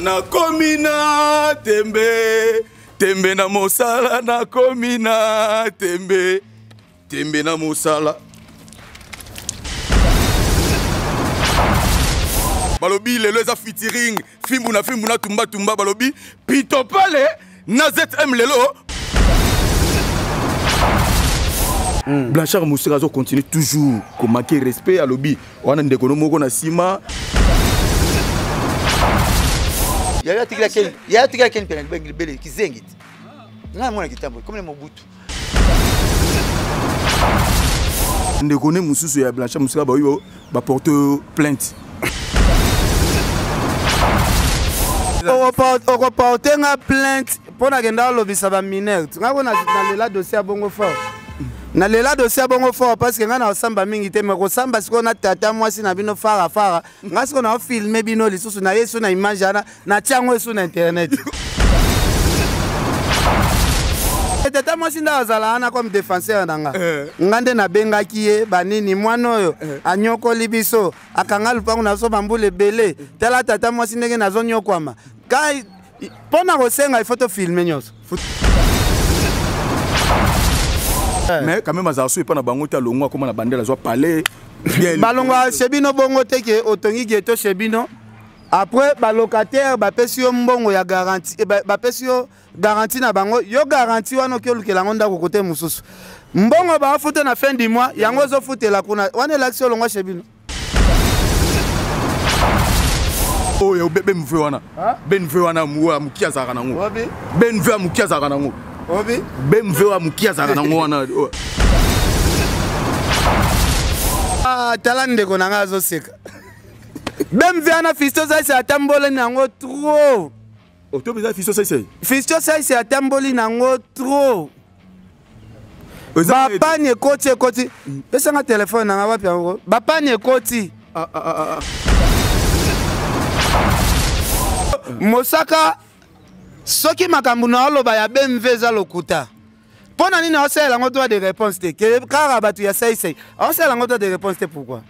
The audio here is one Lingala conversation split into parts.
Nakomi na tembe, tembe na mosala, nakomi na tembe, tembe na mosala. Balobi lelo eza featuring fimbu na fimbu na tumba tumba, balobi Pito Pale na ZM lelo. Blanchard Moseka azo continuer toujours ko manquer respect alobi wana ndeko no moko na sima. Yaya tikila ken, yaya tikila ken pena libele kizengi. Nga mwana kitambo comme Mobutu. Ndeko ne mususu ya Blanchard Moseka ba oyo ba porte plainte. Okoporte nga plainte mpo nakenda olobisa ba mineur. Nga ko nalela dossier ya bongo fort. Nalela dossier ya bongo fort parce que nga na osamba mingi te, mais kosamba sikoyo na tata mwasi na bino fara fara. Nga sikoyo na filmer bino lisusu na yesu na image wana na tia yango esu na internet. Tata mwasi nda azala wana comme défenseur na nga. Nga nde nabengaki ye banini mwana oyo anyokoli biso, akanga lupangu na biso bambula ebele. Tala tata mwasi ndenge nazonyokwama. Kai mpo na kosenga il faut to filmer nyonso. Mais quand même azala so epa na bango te, alongwa akoma na bandela azwa palais. Balongwa chez bino bongo te ke otongi ghetto chez bino. Après ba locataire bapesi yo mbongo ya garantie, bapesi yo garantie na bango, yo garantie wana oki olukela yango ndako kote mosusu. Mbongo bafuta na fin du mois, yango ozofutela kuna. Wana elakisi olongwa chez bino. Oyo BMW wana. BMW wana muwa muki azalaka nango. BMW ya muki azalaka nango. Obi? BMW ya muki azalaka nango wana. Ah, tala ndeko na nga azoseka. BMW wana Fiston Saïs atamboli nango trop. Otobi za Fiston Saïs. Fiston Saïs atamboli nango trop. Bapani ekoti ekoti. Pesanga téléphone nanga wapi yango? Bapani ekoti. Mosaka soki makambo na oloba ya BMW eza lokuta. Pona nini osala yango droit de réponse te? Ke kaka bato ya sai sai. Osala yango droit de réponse te pourquoi?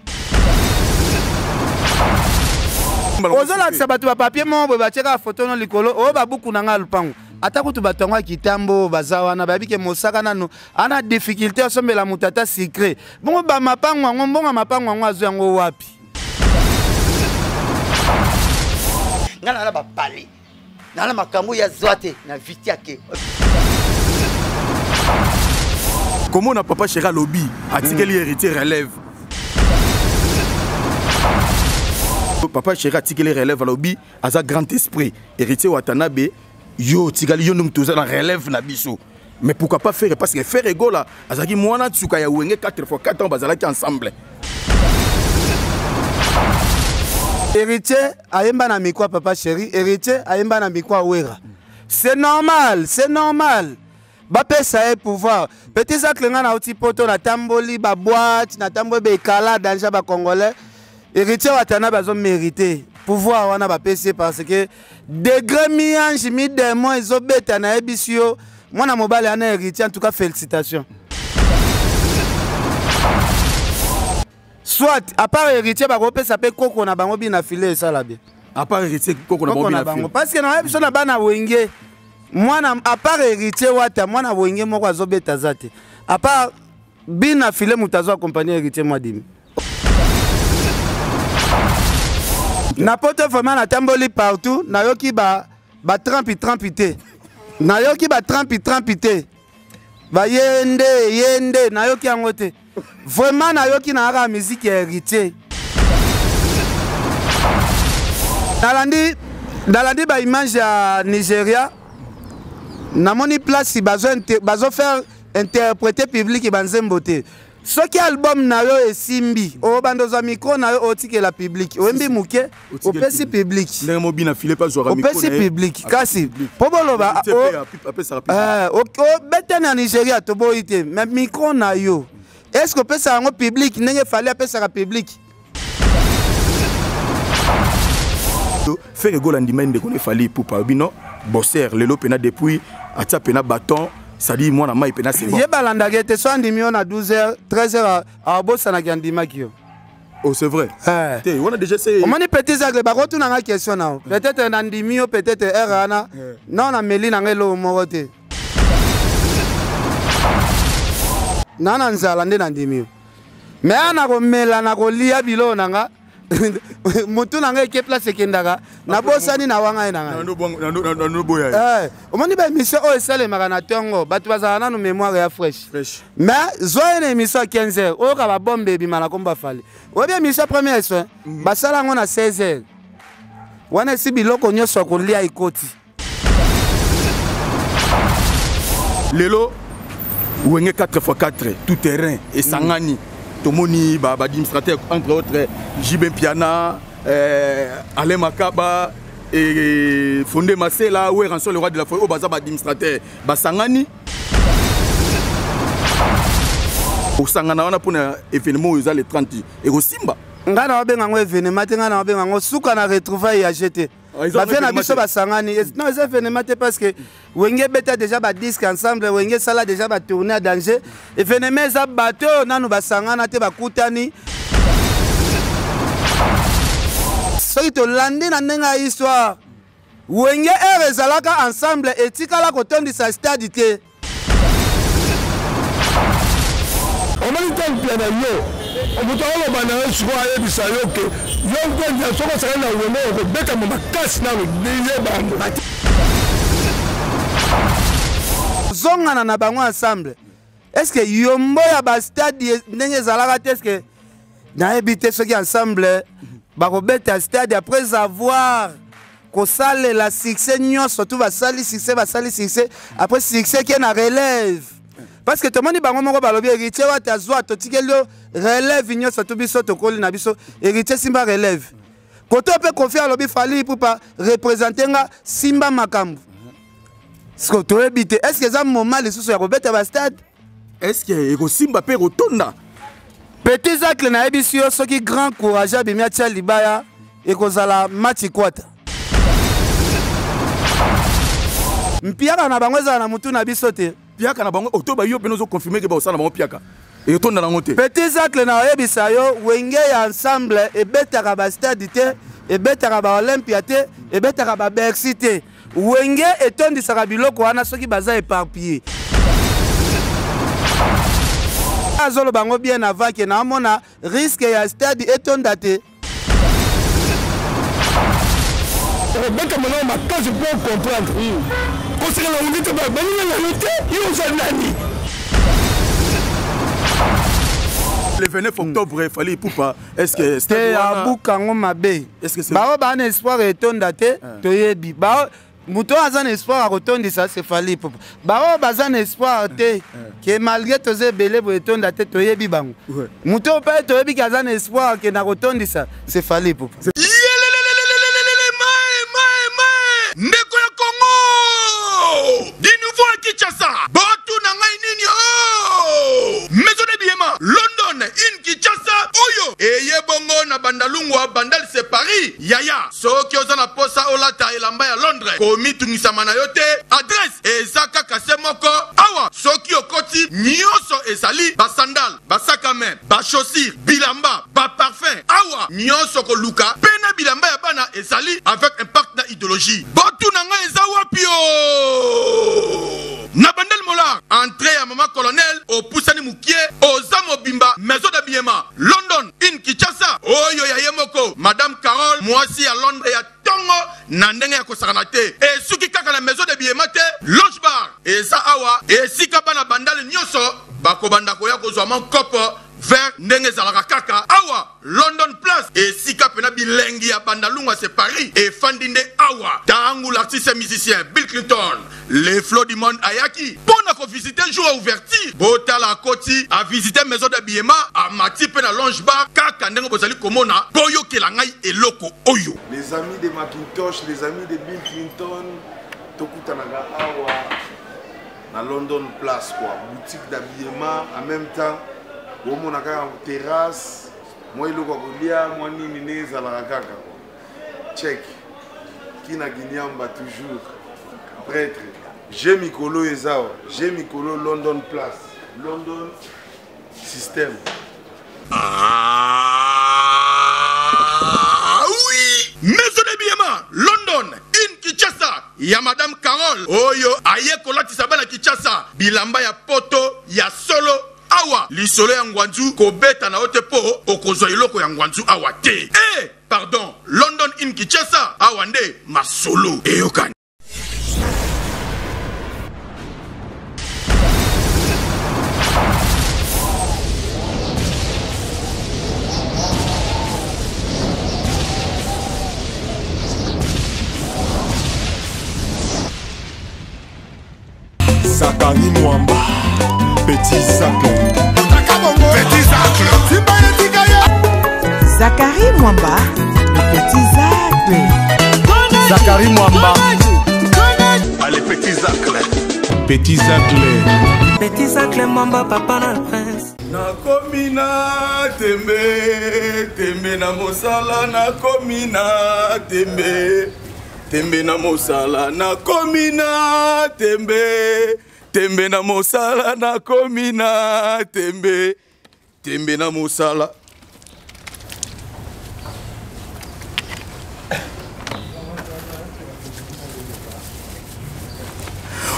Ozolakisa bato ba papier moko boye batie kaka photo no likolo, oyo babuku na nga lupango. Ata kutu bato yango ya kitambo baza wana bayebi ke Mosaka nanu ana difficulté asombela moto ata secret. Bongo ba mapango yango, mbongo ya mapango yango azwi yango wapi? Nga na ba palais. Na na makambo ya zwa te na viti ake. Komona papa chéri alobi atikeli héritier relève. Papa chéri atikeli relève alobi aza grand esprit. Héritier Watanabe yo tikali yo ndomi toza na relève na biso. Mais pourquoi pas faire parce que Ferre Gola azaki mwana tsuka ya Wenge 4 fois 4 ans bazalaki ensemble. Héritier ayemba na mikwa papa chéri, héritier ayemba na mikwa Wera. C'est normal, c'est normal. Bapesa ye pouvoir. Petit Zacle nga na uti poto na tamboli ba boîte, na tamboli ba ekala danger ba congolais. Héritier Watanabe azo mérité pouvoir wana bapesi parce que degré mi-ange mi-démon ezobeta na yebisi yo mwana mobali ana héritier, en tout cas félicitations. Soit à part héritier bakopesa pe koko na bango bina filet esala bien. À part héritier koko na bango bina filet. Parce que na yebiso na bana wenge mwana à part héritier wata mwana wenge moko azobeta zate. À part bina filet mutu azo accompagner héritier mwadimi. Na poto vraiment natamboli partout, nayoki ba ba trempi trempi te. Nayoki ba trempi trempi te. Ba yende yende nayoki yango te. Vraiment nayoki na kaka musique ya héritier. Nalandi nalandi ba image ya Nigeria. Namoni place bazo bazo faire interpréter public ba nzembo te. Soki album na yo esimbi, obanda ozwa micro na yo otikela public. Oyembi moke, opesi public. Ndenge mobina filet pa zwaka micro Opesi na ye. public. Kasi, Public. po boloba, Public, apesaka public. obete na Nigeria toboyi te, mais micro na yo. Est-ce que opesaka yango public ndenge Fally apesaka public? Ferre Gola ndima ndeko ne Fally Ipupa bino bosser lelo pena depuis atia pena bâton. Ça dit moi na mai pena c'est bon. Ye balandaka te so andimi yo na 12 heures, 13 heures, abosanaki andimaki yo. Oh, c'est vrai. Eh. Te wana déjà c'est Omoni, petit Zacle, bakotuna nga question na yo. Peut-être nandimi yo, peut-être heure wana non, nameli na ngai eloko moko te, na nzala nde nandimi yo. Mais aya na komela, na kolia biloko na nga, motu na ngai eke place ekendaka, nabosani na wanga ye na ngai. Nando boya. Eh, omoni, baémission oyo esalemaka na ntongo, bato bazala nanu mémoire ya fraîche. Fresh. Mais zwa ye na émission ya 15 heures, oyoka babombe ebima na kombo afali. Oyebi, émission premier soin basala yango na 16 heures wana, esi biloko nyonso ya kolia ekoti. Lelo Wenge 4x4 tout terrain esangani, tomoni baadministrateur, entre autres JB Mpiana, Alain Makaba et Fondé Masela, Werrason le roi de la forêt, oyo baza baadministrateur, basangani. Kosangana wana mpona événement oyo eza le 30 ekosimba? Ngai na babenga yango événement te, ngai na babenga yango suka na retrouvaille ya gt. Ah, eza Bavie na événement biso te. Basangani. Non, eza événement te, parce que Wenge ebeta déjà badisque ensemble, Wenge esala déjà batournée ya danger. Événement eza bato oyo nanu basangana te, bakutani. Soki tolandi na ndenge ya histoire, Wenge ere ezalaka ensemble, etikala kotondisa stade te. Omoni, ntango pia na yo, moto akoloba na yo sikoyo, ayebisa yo ke yo mpenza, soki osakani na Wenge, okobetama makasi nano ye bango. Zongana na bango ensemble, est ce que yombo ya bastade ndenge ezalaka te? Est ce que nayebi te soki ensemble bakobeta stade après avoir kosalela succès nyonso tu basali succès, basali succès après succès ke na relève? Parce que tomoni bango moko balobi: Héritier wata, azwa, totikeli yo relève nyonso tu, biso tokoli na biso, Héritier simba relève. Koto mpe Kofi alobi: Fally Ipupa représente nga, simba makambo. Siko toyebi te, est ce que eza moment lisusu ya kobeta bastade? Est ce que ekosimba mpe ekotonda? Petit Zacle, nayebisi yo, soki grand courage abimi, atia libaya, ekozala match kwata mpiaka na bango ezala na mutu na biso te. Piaka na bango otoba, yo mpena ozoconfirme ke baosala bango piaka, ekotonda nango te? Petit Zacle, na oyebisa yo, Wenge ya ensemble ebetaka bastade te, ebetaka baOlympia te, ebetaka baBercy te. Wenge etondisaka biloko wana soki baza éparpillé. Azoloba yango bien avant ke naomona risque ya stade etonda te. Okobetama nao makasi mpo comprendre koseka na Wenge te, baninga na yo te, yo oza nani? Le 29 octobre, Fally Ipupa, est ce que te abuka yango mabe? Bao baa na espoir etonda te, toyebi bao. Moto oyo aza na espoir akotondisa, c'est Fally Ipupa. Baoyo baza na espoir te ke malgré toza ebele boye etonda te, toyebi bango. Moto oyo mpe toyebi ke aza na espoir ke na kotondisa, c'est Fally Ipupa. Ndeko ya Congo, du nouveau à Kinshasa, botuna ngai nini? O maison d'habillement London in Kinshasa oyo eye bongo na Bandalungwa, Bandal c'est Paris. Yaya, soki oza na posa olata elamba ya Londres, komitungisama na yo te, adresse eza kaka se moko awa. Soki okoti, nyonso ezali: basandale, basac à main, bachaussure, bilamba, baparfum, awa nyonso koluka mpe na bilamba ya bana ezali avec impact na idéologie. Botuna ngai eza wapi? O na Bandel Molar, entrée ya mama colonel, opusani mokie, oza mobimba maison d'habillement London in Kinshasa oyo ya ye moko madame Carole, mwasi ya Londres ya ntongo na ndenge ya kosakana te. Esuki kaka na maison d'habillement te, lounge bar eza awa, esika bana Bandale nyonso bakobanda koya kozwa mankopo vert ndenge ezalaka kaka awa London Place, esika pena bilengi ya Bandalungwa c'est Paris efandi nde awa. Ntango l'artiste musicien Bill Clinton, le flot du monde, ayaki mpo na kovisite jour ya ouverture, botala, akoti, avisite maison d'habillement, amati mpe na lounge bar, kaka ndenge bozali komona. Boyokela ngai eloko oyo. Les amis de Macintosh, les amis de Bill Clinton, tokutanaka awa na London Place quoi, boutique d'habillement, en même temps bomona kaka terrasse, mwa eloko ya kolia, mwa nini, ndenge ezalaka kaka quoi. Check kina Ginyamba, toujours prêtre g mikolo eza awa, g mikolo London Place, London système. Ah. Kinshasa ya Madame Carole oyo aye kolatisa bana Kinshasa bilamba ya poto ya solo awa lisolo ya ngwanzu kobeta na yo te mpo okozwa eloko ya ngwanzu awa te. Eh, pardon, London in Kinshasa awa nde masolo eyokani. Zakari Mwamba, Petit Zacle. Petit Zacle. Zakari Mwamba, le petit Zacle. Zakari Mwamba. Allez, Petit Zacle. Petit Zacle. Petit Zacle Mwamba, papa na prince. Nakomi na tembe, tembe na mosala, nakomi na tembe. Tembe na mosala, nakomi na tembe. Tembe na mosala, nakomi na tembe. Tembe na mosala.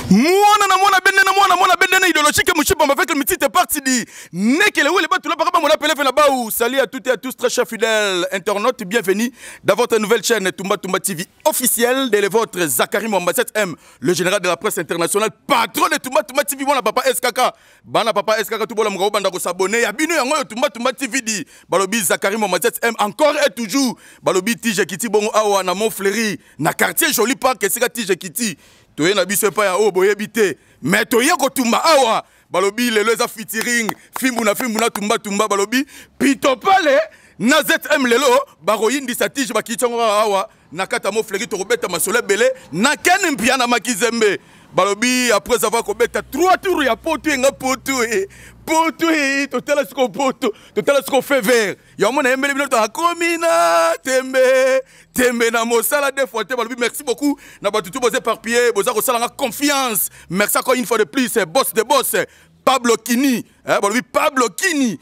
Mwana na mwana bende na mwana mwana bende na idéologique mushipa avec le petite partie dit nekele wele batula paka mona pele na baou. Salut à toutes et à tous, très chers fidèles internautes, bienvenue dans votre nouvelle chaîne Tumba Tumba TV officielle de votre Zakari Mwamba 7M, le général de la presse internationale, patron de Tumba Tumba TV. Bona papa SKK, bana papa SKK tout bola mukao banda ko s'abonner ya bino yango yo Tumba Tumba TV di balobi Zakari Mwamba 7M encore et toujours balobi Tije Kiti bongo awa na Montfleury na quartier Joli Parc esika Tije Kiti toye na biso epai ya oyo boyebi te mais toye kotumba awa balobi lelo eza featuring fimbu na fimbu na tumba tumba balobi pitopale na ZM lelo bakoyindisa tige bakiti yango kaka awa na kati ya Montfleury tokobeta masolo ebele na Ken Mpiana Makizembe balobi après avoir kobeta 3 tours ya poto enga poto e poto e totala siko poto totala siko feu vert ya mona yembele bino akomi na tembe tembe na mosala deux fois te balobi merci beaucoup na bato tu boza éparpillé boza kosalanga confiance. Merci encore une fois de plus boss de boss Pablo Kini, hein, balobi Pablo Kini,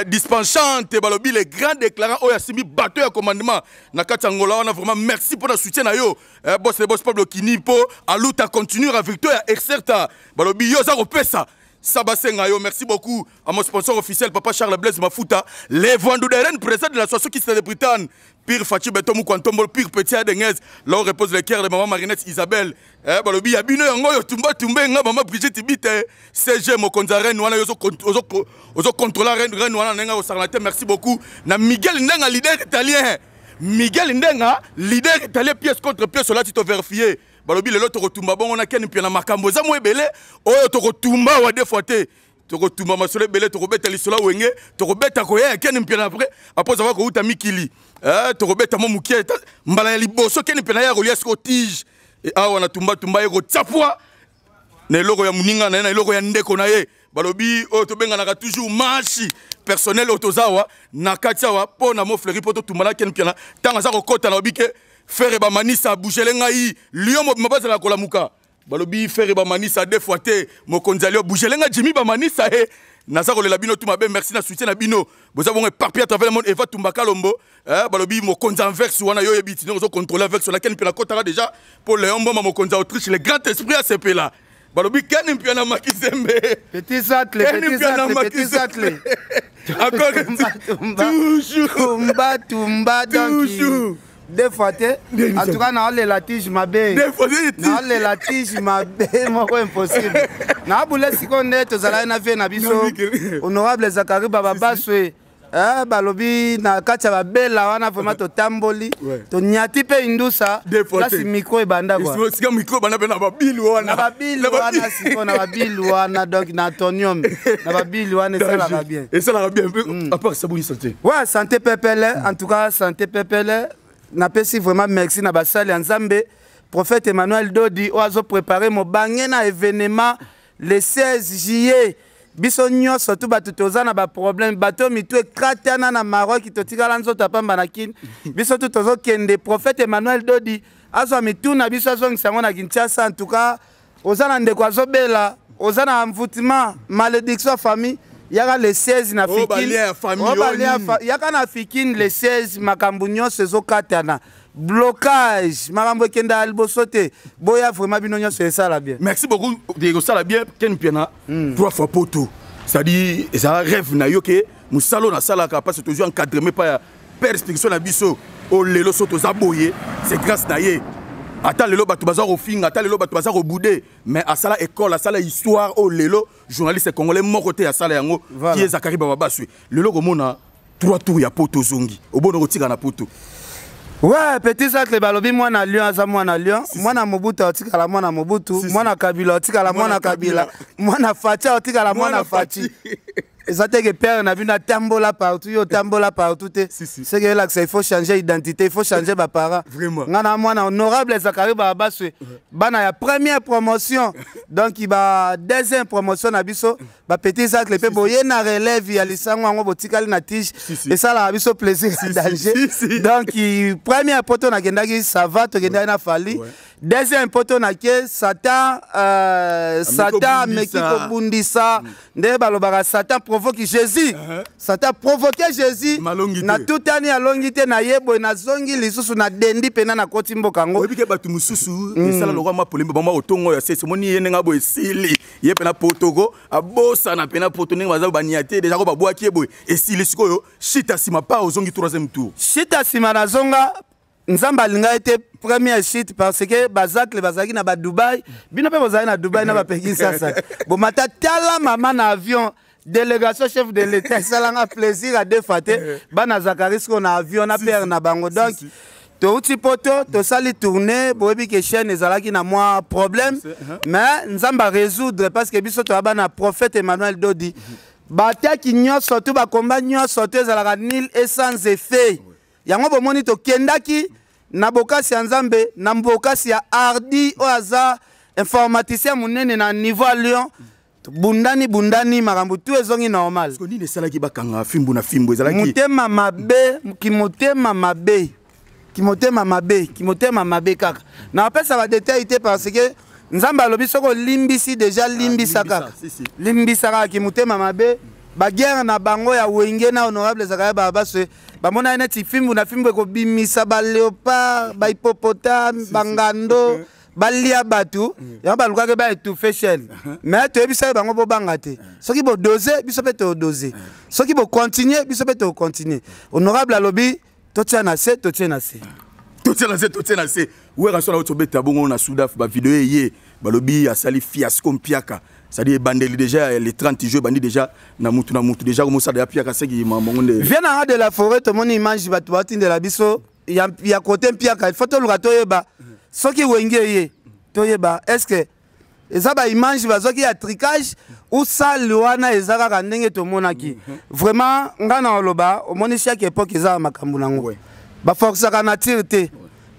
dispenchante balobi les grands déclarants oyo asimbi bateau ya commandement na kati ya Angola wana. Vraiment merci pour la soutien na yo, boss de boss Pablo Kini po aluta continuer à Victoria Exerta balobi yo za kopesa Sabasenga yo. Merci beaucoup à mon sponsor officiel papa Charles Blaise Mafuta, les Vandouderènes, président de l'association qui de Bretagne, Pire Fachi Beto Mukwantombo, Pire Petit Adenguez, là où repose le cœur de maman Marinette Isabelle. Eh balobi ya bino yango yo tumba tumbe nga maman Brigitte Bite CG mokonza reine wana yo ozo contrôler reine reine wana nenga osarna te. Merci beaucoup na Miguel Ndenga leader italien, Miguel Ndenga leader italien pièce contre pièce là tu te vérifier balobi lelo tokotumba bongo na Ken Mpiana makambo eza mo ebele oyo tokotumba wa deux fois te tokotumba masolo ebele tokobeta lisolo wenge tokobeta koya ya Ken Mpiana après après avoir kouta mikili tokobeta mo mukie mbala ya liboso Ken Mpiana ya kolia siko tige e awa na tumba tumba ye kotsapwa na eloko ya muninga na ye na eloko ya ndeko na ye balobi oyo tobenganaka toujours marche personnel oyo tozawa na kati awa mpo na Montfleury mpo totumba na Ken Mpiana ntango aza kokota na lobi ke Frère Bamanisa bougele ngai Lyon mobima bazala kolamuka balobi Frère Bamanisa deux fois te mokonzi alio bougele ngai Jimmy Bamanisa e naza kolela bino tu mabe. Merci na soutien na bino boza bongo éparpillé à travers le monde. Eva Tumba Kalombo balobi mokonzi anverse wana yo yebi tino ozo contrôler avec sur laquelle Mpiana kotaka déjà pour Léon Mboma mokonzi Autriche le grand esprit à CP là balobi Ken Mpiana Makizembe Petit Zacle, Ken petit Mpiana Zacle, petit Makizembe. Zacle. Encore Tumba, toujours. Tumba, tumba, donc, Toujours. Deux fois te. En tout cas, na ole la tige mabe. Deux fois te. Na ole la tige mabe moko impossible. Na abule siko nde tozalaki na vie na biso. Honorable Zakari Baba Baswe. Balobi na kati ya babela wana vraiment totamboli. Tonyati pe indusa. Deux fois Place te. micro ebanda quoi. Sika micro ebanda pe na babili wana. Na babili Na babili. wana siko na babili wana donc na Antonium. Na babili wana esalaka bien. Esalaka bien. À part ça, bonne santé. Ouais, santé pepele, en tout cas santé pepele. Napesi vraiment merci na basali ya Nzambe. Prophète Emmanuel Dodi oyo azo préparer mobange na événement le 16 juillet. Biso nyonso tu bato toza na ba problème, bato mitu ekatana na Maroc totikala nzoto pamba na Kin. Biso tu tozokende prophète Emmanuel Dodi azwa mitu na biso azongisa yango na Kinshasa. En tout cas, oza na ndeko azobela, oza na envoûtement, malédiction ya famille. Yaka le 16 na Oh, Fikine. ba lien ya famille, Oh, ba oh, lien ya nini. yaka na Fikine le 16 makambo nyonso ezokatana. Blocage, makambo ekenda liboso te. Boya vraiment bino nyonso esala bien. Merci beaucoup de kosala bien Ken Mpiana. Trois fois poto. C'est-à-dire ezala rêve na yo ke mosala oyo nasalaka parce que tozwi encadrement pa ya père spirituel na biso oyo lelo so toza boye, c'est grâce na ye. Ata lelo bato baza kofinga, ata lelo bato baza kobude, mais asala école, asala histoire oyo lelo journaliste congolais moko te asala yango. Voilà. Qui est Zakari Bababaswe. Lelo komona 3 tours ya poto ozongi, obona kotika na poto. Ouais, petit Zacle balobi mwana Lion aza mwana Lion, mwana Mobutu atikala mwana Mobutu, mwana Kabila atikala mwana Kabila, mwana Fatshi atikala mwana Fatshi. Eza te ke père na bino atambola partout, yo otambola partout te. C'est que elakisa il faut changer identité, il faut changer ba parents. Vraiment. Nga na mwana honorable Zakari Bababaswe, bana ya première promotion, donc ba deuxième promotion na biso, ba petit Zacle pe boye na relève ya lisango yango botikali na tige, esalaka biso plaisir ya danger. Donc première poto nakendaki ça va, tokendaki na Fally. Deuxième poto nake Satan, Satan ameki kobundisa. Nde balobaka Satan provoque Jésus. Satan provoquait Jésus. Malongi te. Na tutani alongi te, na ye boye nazongi lisusu na dendi pena na koti mboka yango. Oyebi ke bato mosusu, esala lokwa mwa polembe, bango otongo ya sese, omoni ye ndenge boye esili. Ye pena potoko, abosana pena poto ndenge baza bania te, déjà ko babwaki ye boye esili sikoyo, shita nsima pa ozongi troisième tour. Shita nsima nazonga, Nzambe alinga ete première chute parce que bazacle bazalaki na ba Dubaï, bino pe bozalaki na Dubaï na ba Pekin sasa. Bon mata tala mama na avion, délégation chef de l'État esalanga plaisir à deux fois te. Bana Zacharie siko na avion na père na bango. Donc touti poto tosali tournée, boyebi ke chaîne ezalaki na mwa problème, mais Nzambe a résoudre parce que biso toyaba na prophète Emmanuel Dodi. Bataki nyonso tu bakomba nyonso tu ezalaka nil et sans effet. Yango bomoni tokendaki na bokasi ya Nzambe, na bokasi ya Hardy oyo aza informaticien monene na niveau ya Lyon. Bundani, bundani, makambo tout ezongi normal. Parce que nini esalaki bakanga fimbu na fimbu ezalaki? Motema mabe, kimotema mabe. Kimotema mabe, kimotema mabe kaka. Na apesa ba détail te parce que Nzambe alobi soko limbisi déjà limbisa Ah, limbisa, kaka. si, si. Limbisa kaka kimotema mabe. Ba guerre na bango ya Wenge na honorable Zakaria Bababaswe, bamona neti fimbu na fimbu ekobimisa ba léopard, ba hippopotame, ba ngando, balia batu, yango balukaki ba étouffer chaîne. Mais toyebisaki bango bobanga te. Soki bo doser, biso pe to doser. Soki bo continuer, biso pe to continuer. Honorable alobi, totia na se, totia na se. Totia na se, totia na se. Wera sola otobeta bongo na Sudaf ba vidéo ye, balobi asali fiasco mpiaka. C'est-à-dire bandeli déjà les 30 jours bandi déjà na mutu na mutu déjà comme ça ya piaka seki mamongo nde. Viens na de la forêt to moni image batu batindela biso ya ya côté mpiaka, il faut to luka toyeba. Soki wenge ye toyeba est-ce que eza ba image bazoki ya tricage ou salle wana eza kaka ndenge tomonaki. Vraiment nga na oloba omoni chaque époque eza makambo nango. Ba forçaka nature te.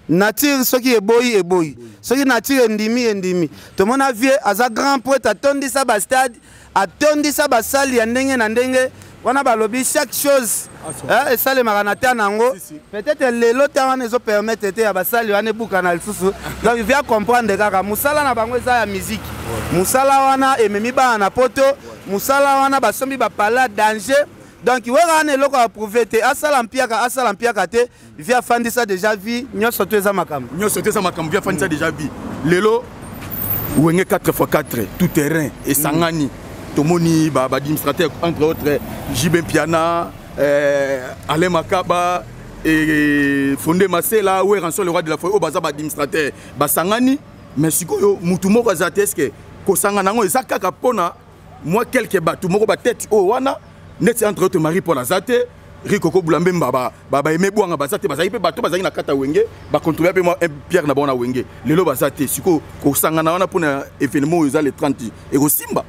Nature soki eboyi eboyi. Soki nature endimi endimi. Tomona vieux aza grand prêtre atondisa ba stade, atondisa ba salle ya ndenge na ndenge. Wana balobi chaque chose, hein, esalemaka na temps nango. Peut-être lelo temps wana ezo permettre te ya basali wana ebuka na lisusu. Donc viens comprendre kaka musala na bango eza ya musique. Musala wana ememi bana na poto, musala wana basombi ba pala danger. Donc wera wana eloko ya prouver te, asala mpiaka, asala mpiaka te, via afandisa déjà vie, nyonso to eza makambo. Nyonso to eza makambo, via afandisa déjà vie. Lelo Wenge quatre fois quatre, tout terrain esangani. Tomoni ba administrateur entre autres JB Mpiana, Alain Makaba et Fondé Masela, Werrason le roi de la forêt, oyo baza ba administrateur basangani, mais sikoyo mutu moko aza te, est-ce que kosangana yango eza kaka mpona moi quelques bato moko ba tête oyo wana neti entre autres Marie Paul aza te, Rico Kobula Mbemba ba aimé Bwanga baza te, bazali pe bato bazali na kata Wenge, ba contribuer pe moi un pierre na bona Wenge. Lelo baza te, siko kosangana wana mpona événement oyo eza le 30 ekosimba.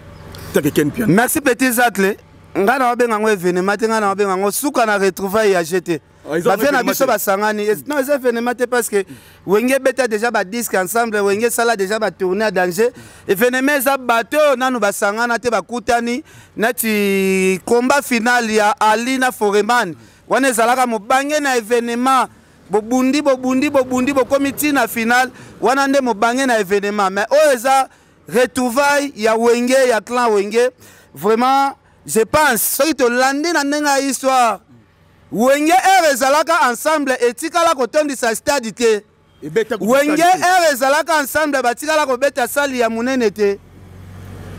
Take Ken Pian. Merci petit Zacle. Nga na babenga ngo événement te, nga na babenga ngo suka na retrouvaille ya GT. Ah, ils ont Ba viens na événement biso te. basangani. Et non, eza événement te parce que Wenge beta déjà ba disque ensemble, Wenge sala déjà ba tournée à danger. Événement eza bateau nanu basangana te bakutani neti combat final ya Ali na Foreman. Wana ezalaka mobange na événement. Bobundi, bobundi, bobundi, bokomi ti na final. Wana nde mobange na événement. Mais oyo eza retrouvaille ya Wenge, ya clan Wenge. Vraiment, je pense, soki tolandi na ndenge ya histoire, Wenge R ezalaka ensemble etikala kotondisa stade te. Wenge R ezalaka ensemble batikala kobeta sali ya monene te.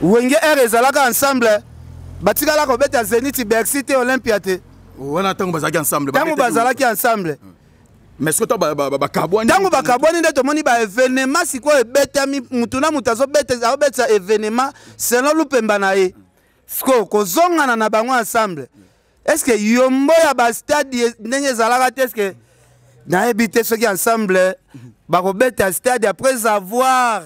Wenge R ezalaka ensemble batikala kobeta Zenith, Bercy te, Olympia te. Wana ntango bazalaki ensemble. Ntango bazalaki ensemble. Mais soki bakabwani? Ntango bakabwani nde tomoni baévénement sikoyo ebetami, mutu na mutu azobetisa événement selon lupemba na ye. Sikoyo kozongana na bango ensemble, est ce que yombo ya bastade ndenge ezalaka te? Est ce que nayebi te soki ensemble bakobeta stade après avoir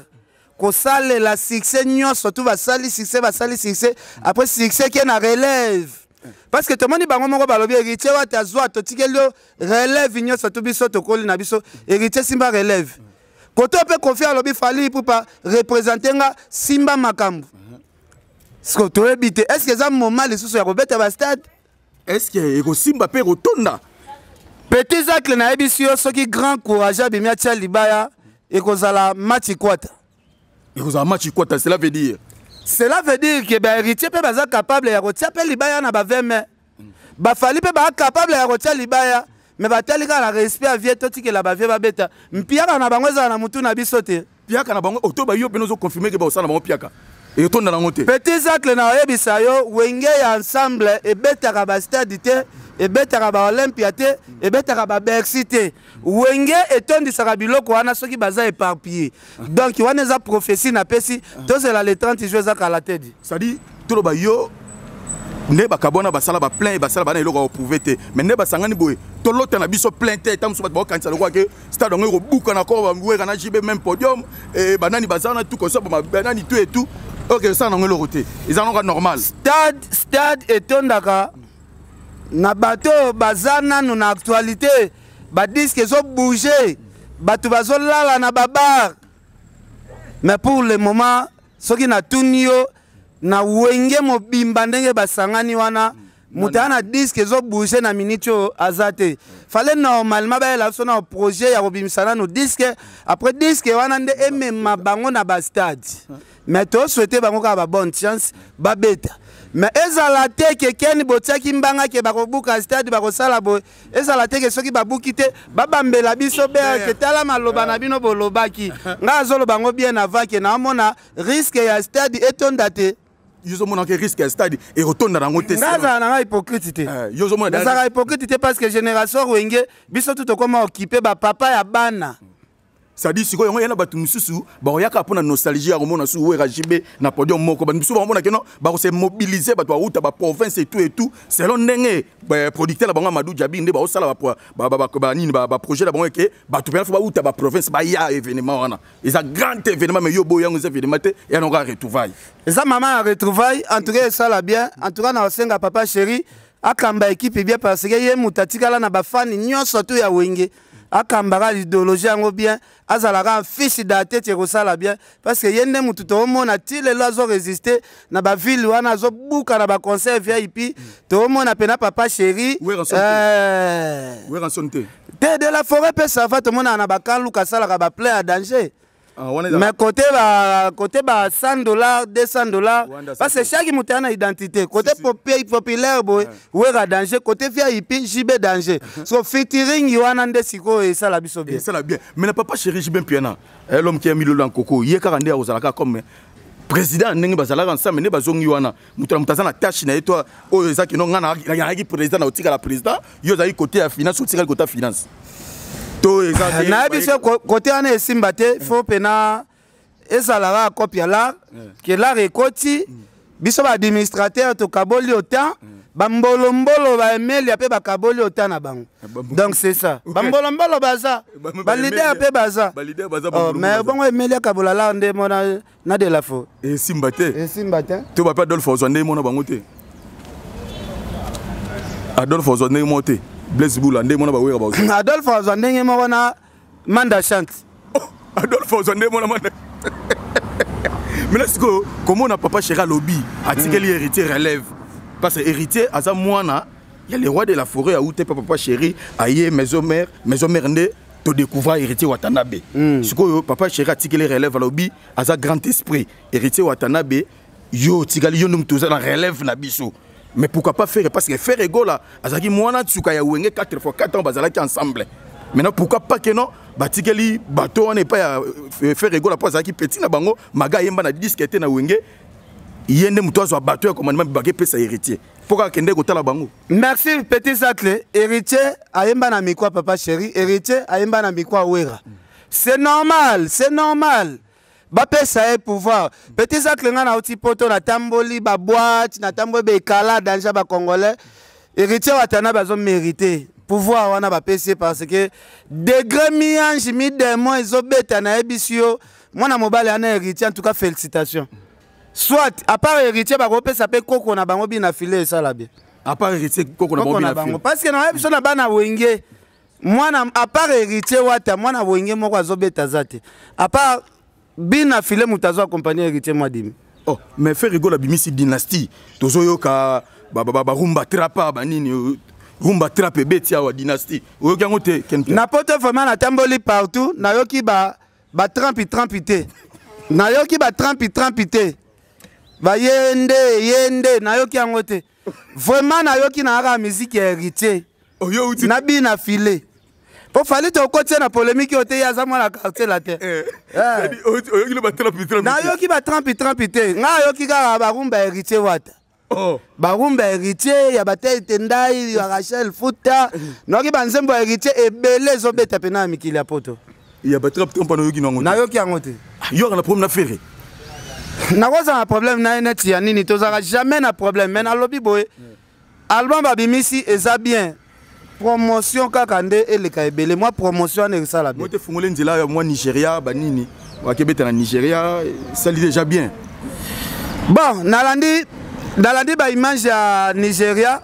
kosalela succès nyonso tu basali succès, basali succès, après succès ke na relève? Parce que tomoni bango moko balobi: Héritier wata azwa, totikeli yo relève nyonso tu, biso tokoli na biso, Héritier simba relève. Koto mpe Kofi alobi: Fally Ipupa représente nga, simba makambo. Siko toyebi te, est ce que eza moment lisusu ya kobeta bastade? Est ce que ekosimba mpe ekotonda? Petit Zacle, nayebisi yo, soki grand courage abimi atia libaya, ekozala match kwata. Ekozala match kwata, cela veut dire? Cela veut dire ke bahéritier mpe baza capable ya kotia mpe libaya na baveme, bafally mpe baa capable ya kotia libaya, mais batali kaka na respect ya vieux, totikela bavieux babeta mpiaka na bango, ezala na mutu na biso te. Piaka na bango oto bayo mpena ozoconfirme ke baosala na bango piaka, ekotonda nango te? Petit Zacle, na oyebisa yo, Wenge ya ensemble ebetaka bastade te, ebetaka baolympia te, ebetaka babercy te. Wenge etondisaka biloko wana soki baza éparpillé. Donc wana eza prophétie napesi. Tozela le 30 juin, eza kala te di. C'est-à-dire toloba yo nde bakabwana, basala baplein, basala bana eloko ya koprouver te, mais nde basangani boye, tolota na biso plein te. Ta mosusu bato bakokanisa lokola ke stade yango ekobuka na kor, bawera na JB même podium, banani baza wana, tout comme banani, tout et tout. Ok, osala nango eloko te, eza nango normal. Stade etondaka na bato oyo baza nanu na actualité, badisques ezobouge, bato bazolala na babar. Mais pour le moment, soki natuni yo, na Wenge mobimba ndenge basangani wana, moto aya na disque ezobouge na minute oyo aza te. Fallait normalement bayela biso na projet ya kobimisa nano disque, après disque wana nde emema bango na bastade. Mais tosouhaite bango kaka babonne chance, babeta. Mais ezala te ke keni botiaki mbanga ke bakobuka stade, bakosala boye. Ezala te ke soki babuki te, babambela biso be ke tala maloba na bino bolobaki. Ngai azoloba yango bien avant ke naomona risque ya stade etonda te. Yo ozomonaka risque ya stade ekotonda nango te? Ngai azala na ngai hypocrite te. Yo ozomona? Nazalaka hypocrite te, parce que génération Wenge, biso tu tokóma okipe bapapa ya bana. C'est-à-dire sikoyo yango ya na bato mosusu bakoyaka mpona nostalgie ya komona su Wera, JB na podium moko. Bato mosusu bakomona keno bakose mobiliser, bato bauta baprovince et tout et tout, selon ndenge producteur na bango Amadou Diaby nde baosala banini, baprojet na bango, eke bato mpena fo bauta baprovince baya événement wana. Eza grand événement, mais yo boyo yango eza événement te, ya nango ya retrouvaille. Eza mama ya retrouvaille. En tout cas esala bien. En tout cas na osenga papa chéri akamba équipe bien, parce que ye moto atikala na bafani nyonso tu ya Wenge. Akambaka idéologie yango bien, azalaka fiche date ti ekosala bien, parce que ye nde motu toomona ti lelo azoresiste na baville wana, azobuka na baconcert VIP. Toomona mpena papa chéri. Werrason te? Te, de la forêt mpe sava, tomonaka na bakanluka asalaka baplein ya danger. Ah, mais côté ba 100 $, 200 $, parce que chaque moto a na identité. Côté populaire boye, Wera danger, côté VIP, JB danger. So featuring wana nde sikoyo esala biso bien. Esala bien. Mais na papa chéri JB Mpiana, l'homme qui a mis le koko, ye kaka nde akozalaka comme président ndenge bazalaka ensemble, nde bazongi wana, moto na moto aza na tâche na ye. To oyo eza kino nga nazalaki président, na otikala président, yo ozalaki côté ya finance, otikali côté ya finance. To eza Nayebi so côté wana esimba te. Faut mpena ezalaka kope ya lar ke lar ekoti biso baadministrateur, tokaboli autant bambolombolo, baemelia mpe bakaboli autant na bango. Donc c'est ça, bambolombolo baza, baleader mpe baza. Mais bongo Emelia kabola lar nde mona na de la fo. Esimba te. Esimba te. To bape Adolphe ozwa ndenge mona bango te, Adolphe ozwa ndenge moko te, Blaise Bula ndenge mona bawera bazwa. Adolphe azwa ndenge moko na Manda Chante. Oh, Adolphe ozwa ndenge mona Manda. Maintenant sikoyo komona papa chéri alobi atikeli héritier relève, parce que héritier aza mwana ya le roi de la forêt, aute pa papa chéri, aye maison mère, maison mère nde todécouvrir héritier Watanabe. Sikoyo papa chéri atikeli relève, alobi aza grand esprit, héritier Watanabe, yo otikali, yo nde moto oza na relève na biso. Mais pourquoi pas Ferre? Parce que Ferre Gola azalaki mwana tsuka ya Wenge 4 fois 4 ans bazalaki ensemble. Maintenant, pourquoi pas que non, batikeli bato wana epai ya Ferre Gola, mpo azalaki petit na bango. Maga ayemba na disque te na Wenge. Ye nde moto azwa bato ya commandement, bakepesa Héritier mpo kaka kende kotala bango. Merci, petit Zacle. Héritier ayemba na micro Papa Chéri, Héritier ayemba na micro Wera. C'est normal, c'est normal bapesa ye pouvoir. Petit Zacle, nga nauti Poto, natamboli baboîte, natamboli baekala danger. Bacongolais, Héritier Watana bazomérite pouvoir wana bapesi ye, parce que degré mi-ange mi-démon ezobeta. Nayebisi yo, mwana mobali ana Héritier, en tout cas félicitation. Soit à part Héritier, bakopesa mpe koko na bango bina file, esala bien. À part Héritier, koko na bango, na bango, parce que nayebi biso na bana Wenge, mwana à part Héritier Wata, mwana Wenge moko azobeta aza te à part bina file. Moto azo accompagner Héritier Mwadimi. Oh, mais Ferre Gola abimisi dynastie. Tozoyoka barumba trapa, banini, rumba trap ebeti awa, dynastie. Oyoki yango te? Na Poto vraiment natamboli partout, nayoki ba batrampi trampi te, nayoki batrampi trampi te, baye nde ye nde, nayoki yango te vraiment. Nayoki na kaka musique ya Héritier na bina file, po Fally tokotia na polémique oyo te. Ye aza mwana quartier la te. Nayoki batrampi trampi te. Ngai ayoki kaka barumba Héritier Wata. Oh. Barumba Héritier ya batete ndai ya Rachel Futa, nayoki banzembo ya Héritier ebele ezobeta pena ya mikili ya Poto. Ya batrap te mpana, oyoki nango? Nayoki yango te. Yoka na problème na Ferre? Nakozala na problème na ye neti ya nini? Tozalaka jamais na problème. Mais nalobi boye, album babimisi eza bien, promotion kaka nde eleka ebele. Mwa promotion wana esala bien. Mo te fungoli nzela ya mwa Nigeria, banini wakebeta na Nigeria, esali déjà bien. Bon, nalandi baimage ya Nigeria,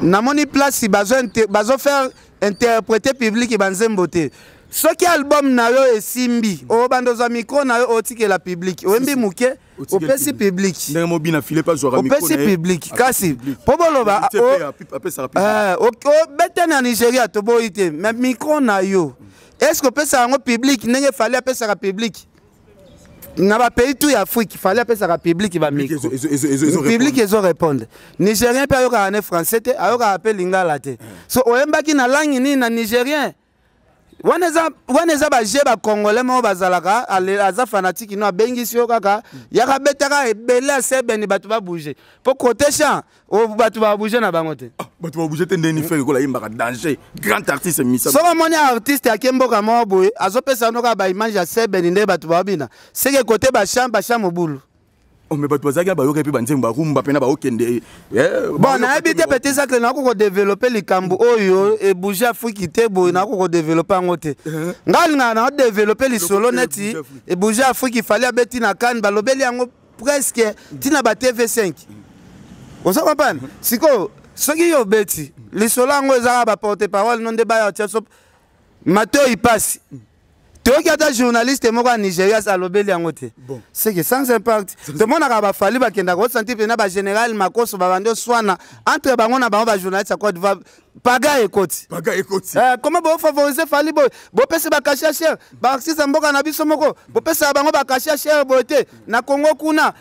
namoni place bazo faire interpréter public banzembo te. Soki album na yo esimbi, obanda ozwa micro na yo, otikela public, oyembi moke, opesi public. Ndenge mobina file mpe azwaka. Opesi public. Kasi mpo boloba obete na Nigeria, toboyi te, mais micro na yo, est ce que opesaka yango public ndenge Fally apesaka public na bapays tout ya Afrique? Fally apesaka public bamicro, public ezorépondre. Nigérien mpe ayokaka ne français te, ayokaka mpe lingala te. So oyembaki na langue nini na Nigérien wana? Eza baje bacongolais moko bazalaka, aza fanatique no, abengisi yo kaka, yaka betaka ebele asebeni, bato babouge. Mpo côté chant, bato babouge na bango te. Bato babouge te ndeni? Ferre Gola ayembaka danger, grand artiste misa. Soki omoni artiste ake mboka moko boye, azopesa no kaka baimage ya sebeni nde bato babina, seke côté bachamp, bachamp mobulu. Oh, mais bato bazalaki bayoka mpe banzembo barumba mpena baokende. Bon, nayebi te, peut être nakoki kodévelopper likambo oyo ebouge Afrique te boye, nakoki kodévelopper yango te. Ngai alingaka na odévelopper lisolo neti ebouge Afrique. Fally abeti na Kane, balobeli yango presque ntina ba TV5. Oza comprendre? Sikoyo soki yo obeti lisolo yango, ezaka baporte parole no nde baya tia so matoi pasi. Toyoki ata journaliste moko ya Nigeria alobeli yango te, c'est que sans impact. Tomonaka baFally bakendaka, osanti mpena bagénéral Makoso babandi oswana entre bango na bango, bajournaliste ya Côte d'Ivoire, paga ekoti. Paga ekoti. Comment bofavoriser Fally boye? Bopesi bacachet cher, baartiste ya mboka na biso moko bopesaka bango bacachet cher boye te. Na Congo kuna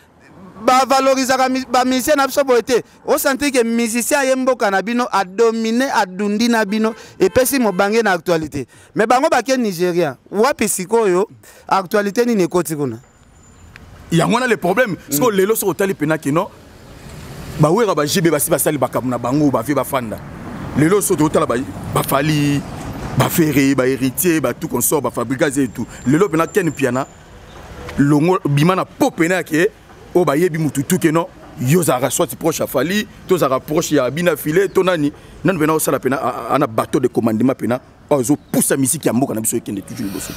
bavalorisaka bamusicien na biso boye te. Osanti ke musicien aye mboka na bino, adomine, adundi na bino, epesi mobange na actualité. Mais bango bake Nigeria, wapi sikoyo actualité nini ekoti kuna? Yango wana le problème. Sikoyo lelo soki otali mpena kino bawera, baJB basi basali bakambo na bango, bavie bafanda. Lelo so totala baFally, baFerre, bahéritier, batout consort, baFabregas et tout, lelo mpena Ken Piana longo bima na po pena yake oyo bayebi mutu tu keno yo ozalaka soit proche ya Fally, to ozalaka proche ya bina file, to nani nani mpena osala mpena ana bateau de commandement mpena oyo azopusa misiki ya mboka na biso ekende toujours liboso.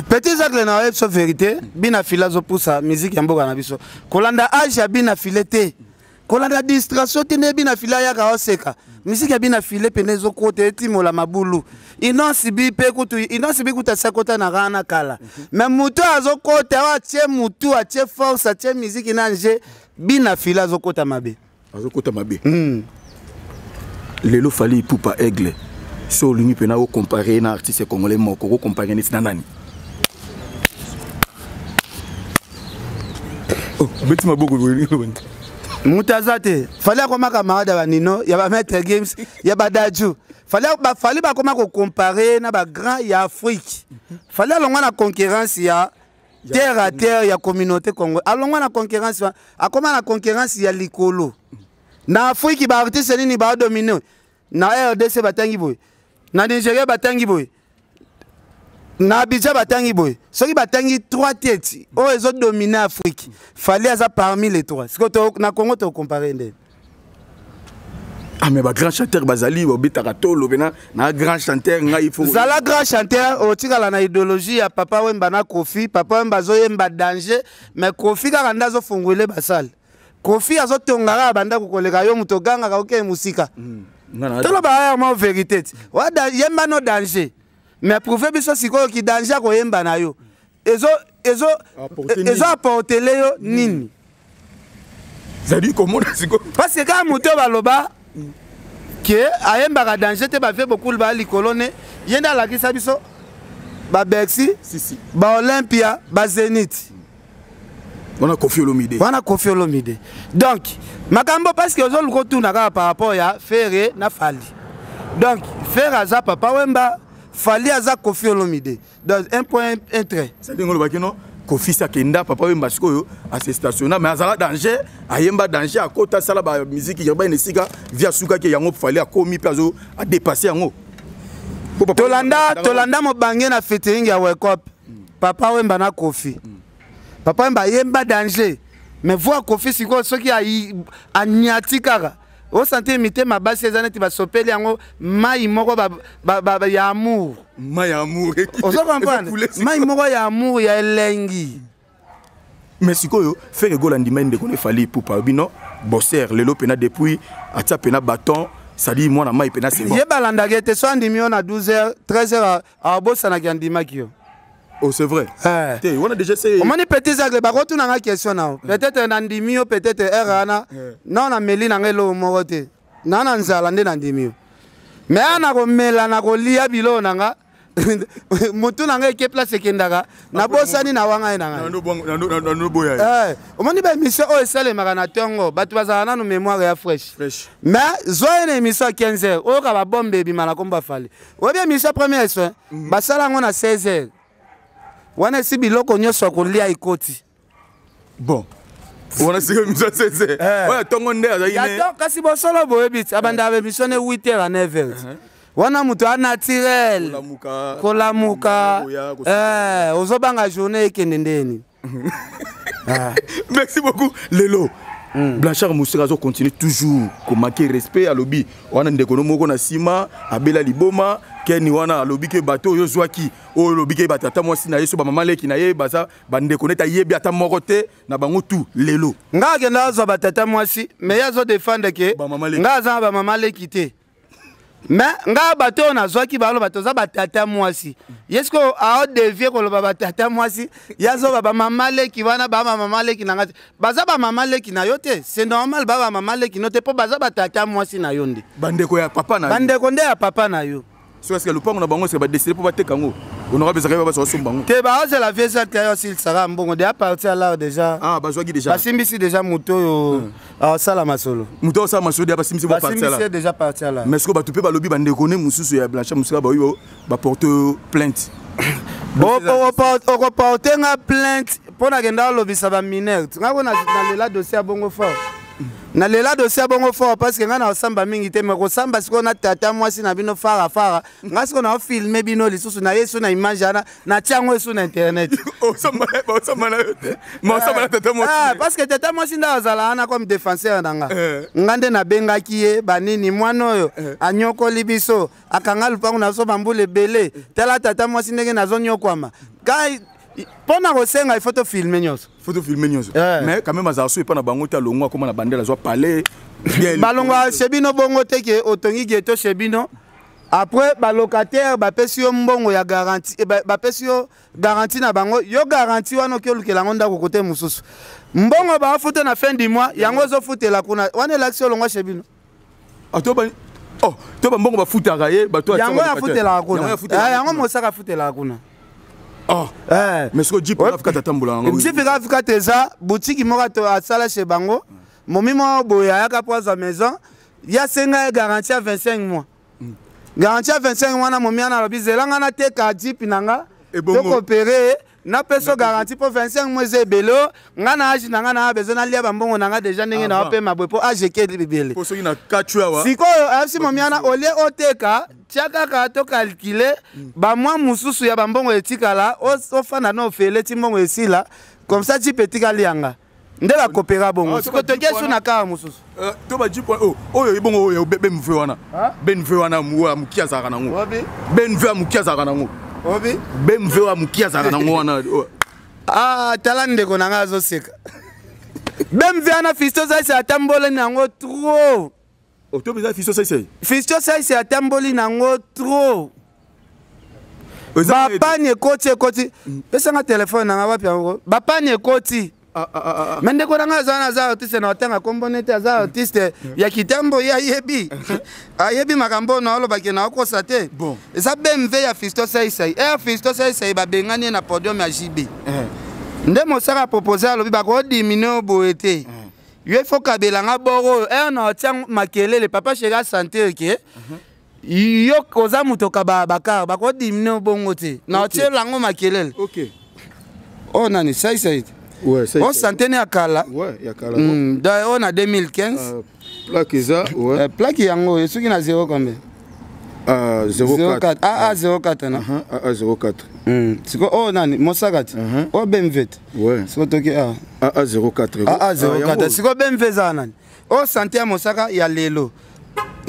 Petit Zacle, na oyebi so vérité, bina file azopusa misiki ya mboka na biso. Kolanda age ya bina file te, kolanda distraction te. Nde bina file ayaka oseka misiki ya bina file pene ezokota, etimola mabulu. Innoss'B mpe kutu, Innoss'B kutu asi akota na kaka na kala, mais motu azokota oyo atie mutu, atie force, atie misiki na nge, bina file azokota mabe. Azokota mabe. Lelo Fally Ipupa Aigle, so olingi mpena ocompare na artiste congolais moko, okocompare neti na nani? Oh, beti maboko boye. Moto aza te. Fally akoma camarade ya banino, ya bamaître Games, ya badaju. Fally Fally bakoma kocompare na bagrand ya Afrique. Fally alongwa na concurrence ya terre à terre ya communauté congo, alongwa na concurrence wana, akoma na concurrence ya likolo na Afrique. Baartiste nini badomine na RDC? Batangi boye na Nigeria, batangi boye na Abidjan, batangi boye. Soki batangi trois têtes oyo ezodomine Afrique, Fally aza parmi les trois. Sikoyo na Congo tokompare ndeni? Ah, mais bagrand chanteur bazali, babetaka tolo pena na grand chanteur. Ngai faut Zala grand chanteur, otikala na idéologie ya Papa Wemba na Kofi. Papa Wemba azoyemba danger, mais Kofi kaka nde azofungwele basale. Kofi azotonga kaka bandako koleka yo. Moto ogangaka okei mosika. Toloba aya mwa vérité ti yemba no danger, mais prouve biso sikoyo ki danger akoyemba na yo ezo apportele yo nini. Zali komona sikoyo. Parce que kaka moto oyo baloba ke ayembaka danger te, bavie bokulu baya likolo ne ye nde alakisa biso baBercy, baOlympia, baZénith. Wana Kofi Olomide. Wana Kofi Olomide. Donc makambo, parce que ozoluka otuna kaka par rapport ya Ferre na Fally. Donc Ferre aza Papa Wemba, Fally aza Kofi Olomide. Donc un point, un trait. C'est-à-dire olobaki no Kofi akenda, Papa Wemba sikoyo ase stationna, mais azala danger, ayemba danger, akota asala bamusique urbaine esika vi asukaki yango. Fally akomi mpe azo adépasse yango. Tolanda mobange na featuring ya Wekop, Papa Wemba na Kofi. Papa Wemba ayemba danger, mais voix Kofi sikoyo soki anyati kaka, osentir mitema basi eza neti basopeli yango mai moko ya amour. Mai ya amour. Ozo comprendre? Mai moko ya amour, ya elengi. Mais sikoyo Ferre Gola ndima ndeko na Fally Ipupa bino bosser lelo pena depuis atia pena bâton sali mwana mai pena, c'est bon. Ye balandaki ete so andimi yo na 12 heures, 13 heures abosanaki andimaki yo. Oh, c'est vrai. Eh. Te wana déjà c'est Omoni, petit zacle, bakotunanga question na yo. Peut-être nandimi yo, peut-être heure wana na nameli nanga eloko moko te, na nzala nde nandimi yo. Mais aya na komela na kolia biloko na nga, motu na ngai eke place ekendaka, nabosani na wanga ye na ngai. Nanoboya. Eh, omoni baémission oyo esalemaka na ntongo, bato bazalaka nanu mémoire ya fraîche. Fresh. Mais zwa ye na émission ya 15 heures, oyoka babombe ebima na kombo afali. Oyebi émission première soin basala yango na 16 heures wana, esi biloko nyonso ya kolia ekoti. Bon, wana sikoyo émission 16 oyo ntongo nde azalaki Ya kasi bosolo boyebi ti abandaka baémission ne 8 heures à 9 heures. Wana moto a naturel. Kolamuka. Kolamuka. Koya, Eh, ozobanga journée ekende ndeni. Merci beaucoup. Lelo Blanchard Moseka azocontinue toujours komanquer respect. Alobi wana ndeko no moko na nsima abela liboma keni wana. Alobi ke bato oyo ozwaki oyo, olobi ke bato ata mwasi na ye so bamama leki na ye baza bandeko neti ayebi ata moko te na bango tu lelo. Nga akenda azwa batata mwasi, mais ye azodefendre ke Bamama leki. Nga aza na bamama leki te. Mais nga bato oyo nazwaki baloba toza batata mwasi. Ye sikoyo aodevie koloba batata mwasi, ye azoba bamama leki wana. Bamama leki na nga te, baza bamama leki na yo te. C'est normal, ba bamama leki no te, mpo baza batata mwasi na yo nde. Bandeko ya papa na yo. Bandeko nde ya papa na yo. So eske lopango na bango eske badeside mpo bateka yango? Honorable ezalaki baso basomba yango. Te, baozela vie eza te. Ayo asilisaka mbongo de apartir alors déjà. Ah, bazwaki déjà. Basimbisi déjà moto oyo asala masolo. Moto osala masolo deya, basimbisi bo parti Basimbisi ala. Déjà parti ala. Mais sikoyo bato mpe balobi bandeko ne mosusu ya Blanchard Moseka baoyo baporte plainte. Okoporte nga plainte mpo nakenda olobisa baminere. Nga ko nalela dossier ya bongo fort, nalela dossier ya bongo fort, parce que nga na osamba mingi te. Me kosamba sikoyo na tata mwasi na bino farafara, nga sikoyo naofilme bino lisusu na ye so na image wana, natia yango esu na internet. Osamba na yo te, ma osamba na tata Ah, mwasi. Parce que tata mwasi nde azala wana comme défenseur na nga. Eh. Nga nde nabengaki ye banini, mwana oyo anyokoli biso, akanga lupango na biso bambula ebele. Tala tata mwasi ndenge nazonyokwama. Kai mpo na kosenga, il faut tofilme nyonso. Faut tofilme nyonso. Eh. Mais quand même azala so epa na bango te, alongwa akóma na bandele, azwa palais. Balongwa chez bino bongo te ke otongi ghetto chez bino, après balocataire bapesi yo mbongo ya garantie, eh, bapesi yo garantie na bango. Yo garantie wana oki olukela yango ndako kote mosusu. Mbongo bafuta na fin du mois, yango ozofutela kuna. Wana elakisi olongwa chez bino. Ah, to ba oh, to bambongo bafutaka ye bato. Yango afutelaka kuna. Eh, yango Mosaka afutelaka kuna. Oh. Eh. Mais sikoyo Jeep Afrika tatambola yango. Jeep Afrika te, eza boutique moko asala chez bango. Momi moko boye ayaka mpo azwa maison, ye asenga ye garantie ya 25 mois. Garantie ya 25 mois na momi wana alobi zela nga nateka jeep na nga tokopere napesa garantie mpo 25 mois eza ebele o nga na age na nga na besoin nalia bambongo na nga deja ndenge na wapema boye mpo age eke ebele. Sikoyo ayebisi momi wana olie oteka tia kaka tokalkile bamwa mosusu ya bambongo etikala, ofanda na ofele ti mbongo esila, comme ça jeep etikali yanga nde bakopera bongo. Sikoyo toke su na kaka mosusu. To bajeep oyo ebongo oyo BMW wana, BMW wana ya moki azalaka nango, BMW ya moki azalaka nango, BMW ya moki azalaka nango wana. Ah, tala ndeko na ngai azoseka. BMW wana Fisto Saisi atamboli nango trop. Otobi eza Fisto Saisi. Fisto Saisi atamboli nango trop. Bapani ekoti ekoti. Pesanga telefone nanga wapi yango. Bapani ekoti. Me ndeko na ngai aza wana, aza artiste na otanga nkombo nete, aza artiste ya kitambo, ye ayebi ayebi makambo oyo naolobaki na okosa te. Eza BMW ya Fisto Saisai. Air Fisto Saisai babengani ye na podium ya JB. Nde mosaka apropose, alobi bakodimine oyo boye te, yo ifo kabela nga boro oyo ere na otia makelele. Papa chéri asentir ke yo oza moto okaba bakar, bakodimine bongo te na otiela yango makelele. Oyo nani saisai te, o santene ya kala oyo na 2015. Plaque eza plaque yango esuki na 0 combien? 04. Aa 04 na aa 04. Siko oyo nani mosaka te, oyo BMW te. Siko toki a aa 04. Aa 04. Siko BMW eza nani? Oyo sante ya mosaka ya lelo,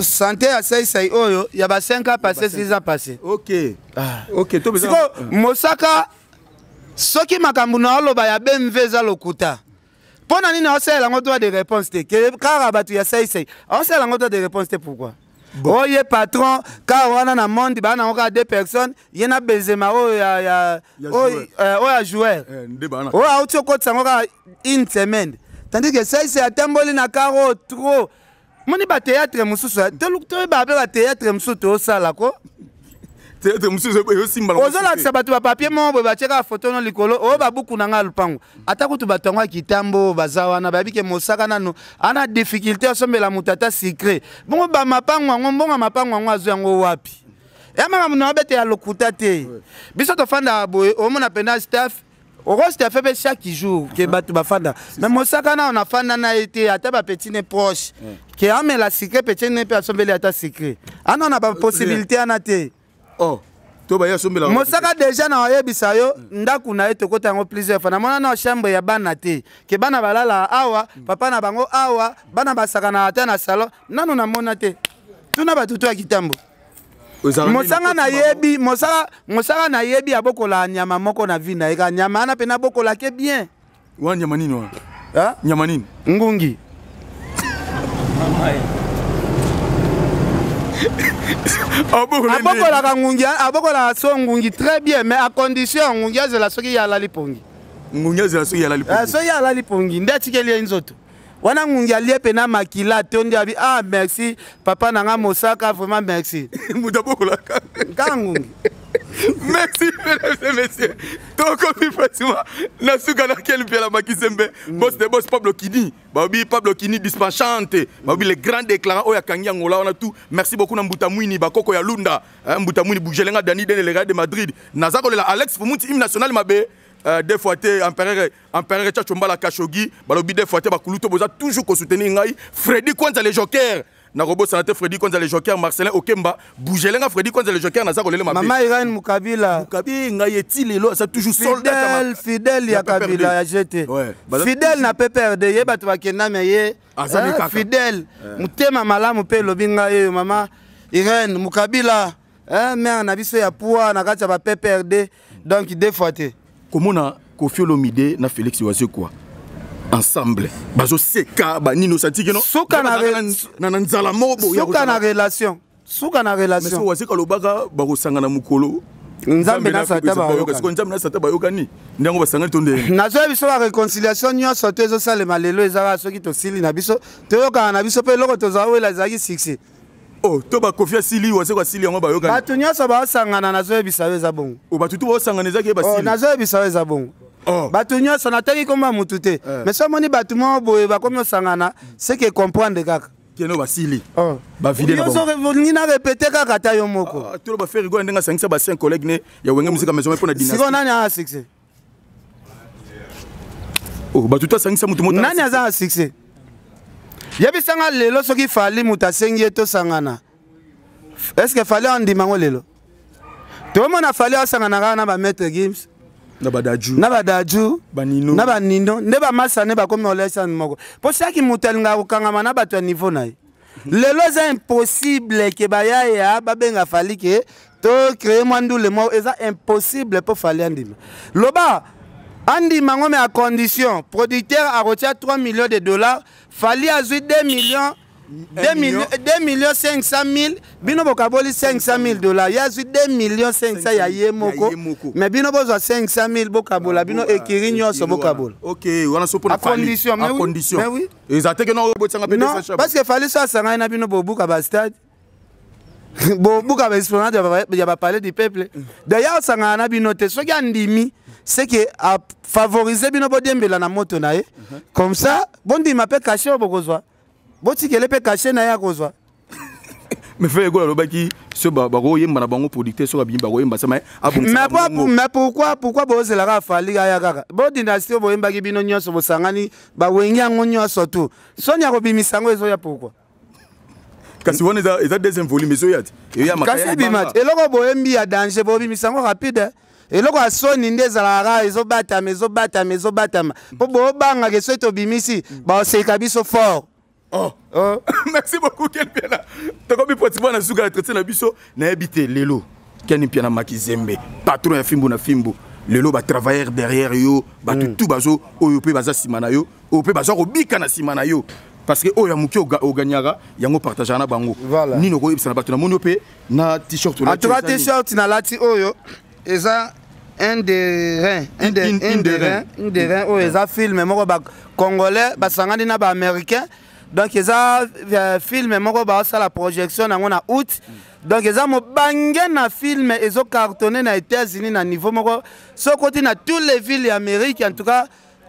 sante ya saisai oyo ya ba 5 ans passé, 6 ans passé. Ok, to siko mosaka soki makambo na oloba ya BMW eza lokuta, mpo na nini aosalela yango droit de réponse te? Ke kaka bato ya saisai aosalela yango droit de réponse te, pourquoi? Oyo ye patron kaka wana na monde baa nango kaka deux personnes, ye na Benzema oyo ya oyo ya joueur oyo auti okotisa yango kaka une semaine, tandis que saisai atamboli na karo trop. Moni bathéâtre mosusu, toyeba mpe bathéâtre mosusu toosala ko. Théâtre mosusu ezosimba. Ozolakisa bato bapapier moko boye, batie kaka foto no likolo oyo babuku na ngai lupango. Ata kutu bato yango ya kitambo baza wana, bayebi ke mosaka nanu ana difficulté asombela moto ata sucré bongo. Bamapango yango, mbongo ya mapango yango azwi yango wapi? Ya makambo na obete ya lokuta te. Biso tofandaka boye, omona mpenza staff okostafe mpe chaque jour ke bato bafanda, mais mosaka nao nafanda na ye te, ata bapeti ne proche ke amela sucré, petit ne mpe asombeli ata sucré, ana na bapossibilité wana te. Oh, to baya asombela. Mosaka déjà na oyebisa yo, ndako na ye tokota yango plusieurs fois, namona na chambre ya bana te, ke bana balala awa, papa na bango awa, bana basakana ata na salon, nano namona te. Tuna bato to ya kitambo. Mosaka nayebi mosaka, mosaka nayebi abokola nyama moko na vie na ye, kaka nyama wana mpe nabokolake bien. Wana nyama nini wana? Nyama nini? Ngungi. Abokolaka ngungi, abokolaka so ngungi très bien, mais à condition ngungi azela soki ye alali pongi. Ngungi azela soki ye alali pongi. Soki ye alali pongi nde atikeli ye nzoto wana. Ngungi alie mpena makila atondi, abi ah merci papa na nga mosaka, vraiment merci. Moto abokolaka kaka ngungi. Merci mesdames et messieurs, tokomi facilement na suka na Kel Mpiala Makizembe, boss de boss. Pablo Kini, babi Pablo Kini dispachante, babi le grand déclarant oyo akangi yango wana tout. Merci beaucoup na Mbuta Mwini, bakoko ya Lunda, Mbuta Mwini Bujelenga, Dani Dene, le Real de Madrid. Naza kolela Alex Fumuti, hymne national mabe deux fois te, empereur, empereur Tchatcho Mbala Kashogi, balobi deux fois te. Bakuluto boza toujours kosoutenir ngai. Freddy Kwanza le Joker, nakobosana te, Fredi Kwanza le Joker, Marcelin Okemba Bougelenga, Fredi Kwanza le Joker, naza kolela mabe. Mama Irene Mukabila. Mukabi ngai eti lelo aza toujours soldat. Fidèle, fidèle ya Kabila ya GT, fidèle na PPRD, ye bato bakenda me ye fidèle, motema malamu mpe elobi ngai oyo mama Irene Mukabila, mare na biso ya poids na kati ya ba PPRD, donc deux fois te. Komona Kofi Olomide na Félix Wazekwa ensemble bazoseka banini, osantiki na nzala moko. Suka na relation, suka na relation. Wazekwa alobaka bakosangana mokolo Nzambe na Satan bayokani. Nzambe na Satan bayokani, nde basangani to nde? Nazoya biso ba réconciliation nyonso to ezosalema lelo ezaka soki tosili na biso, toyokana na biso mpe eloko tozwa wela ezalaki succès. Oh, to bakofi asili, Wazekwa asili, yango bayokani. Bato nyonso baosangana, nazoyebisa yo eza bongo. Oh, bato tu baosangana ezaki ye basili. Nazoyebisa yo eza bongo. Oh. Bato nyonso nataki komba mutu te. Eh. Mais so omoni bato moko boye bakomi osangana, c'est que comprendre kaka. Keno basili. Oh. Bavide na bango. Olingi na répéter kaka ata yo moko. Ah, tolo ba Ferre Gola ndenge asangisa ba 5 collègues ne ya Wenge Musica Maison mpo na dynastie. Sikoyo nani aza succès? Oh, bato to asangisa moto moko. Nani aza na succès? Yebisanga lelo soki Fally moto asengi ye tosangana. Est-ce que Fally andima yango lelo? Tomona Fally asangana kaka na ba Maître Gims. Na badaju. Na badaju. Banino. Na banino. Nde bamasa nde bakomi olesa moko. Po soki moto alingaka kokangama na bato ya niveau na ye. Lelo eza impossible ke bayaya babenga Fally ke to créer mwa ndule moko, eza impossible po Fally andima. Loba andima ngo mais à condition producteur akotia 3 millions de dollars, Fally azwi 2 millions, 2 millions, 2 millions 500 000, bino bokaboli 500 000 dollars, ye azwi 2 millions 500 ya ye moko, mais bino bozwa 500 000 bokabola, bino ekiri nyonso bokabola. Ok, wana so pona À condition, mais à oui, condition. mais oui. Eza te ke non botsanga pe Non, 200 chambres. parce que Fally so asangani na bino bobuka ba stade. Bobuka ba esplanade ya ba palais du peuple. D'ailleurs asangana na bino te, soki andimi, c'est que a favoriser bino bodembela na moto na ye. Comme ça, bondima pe cachet oyo bokozwa. Botikele pe cachet na ye akozwa. Mais Ferre Gola alobaki so bakoyemba na bango producteur soki abimi bakoyemba sama abongisa Mais na bango. pourquoi bozelaka Fally aya kaka? Bo dynastie oyo boyembaki bino nyonso bosangani, bawengi yango nyonso tu. Soni akobimisa yango ezoya pourquoi? Kasi wana eza deuxième volume ezoya te. Eya makaya Kasi ya ebima libanga. te. Eloko boyembi ya danger, bobimisa yango rapide. Eloko ya soni nde ezalaka kaka ezobatama, ezobatama, ezobatama. Po bobangaka soki tobimisi, baoseka biso fort. Oh. Oh. Merci beaucoup Ken Mpiana. Tokomi pratiquement na suka ya entretien na biso, nayebi te lelo Ken Mpiana Makizembe, patron ya fimbu na fimbu. Lelo ba travailleur derrière yo, bato tout bazo oyo pe baza sima na yo, oyo pe bazo kobika na sima na yo. Parce que oyo ya moke ogagnaka, yango partageaka na bango. Voilà. Nini okoyebisa na bato na moni oyo pe na t-shirt En tout cas, olati eza nini? t-shirt na lati oyo eza un de rein, un de, Une, un une de de rein, rein. un de rein oyo eza film moko ba congolais basangani na ba américain. Donc eza film moko ba sala projection nango na août. Donc eza mobange na film ezo cartonné na États-Unis na niveau moko sokoti na toutes les villes d'Amérique. En tout cas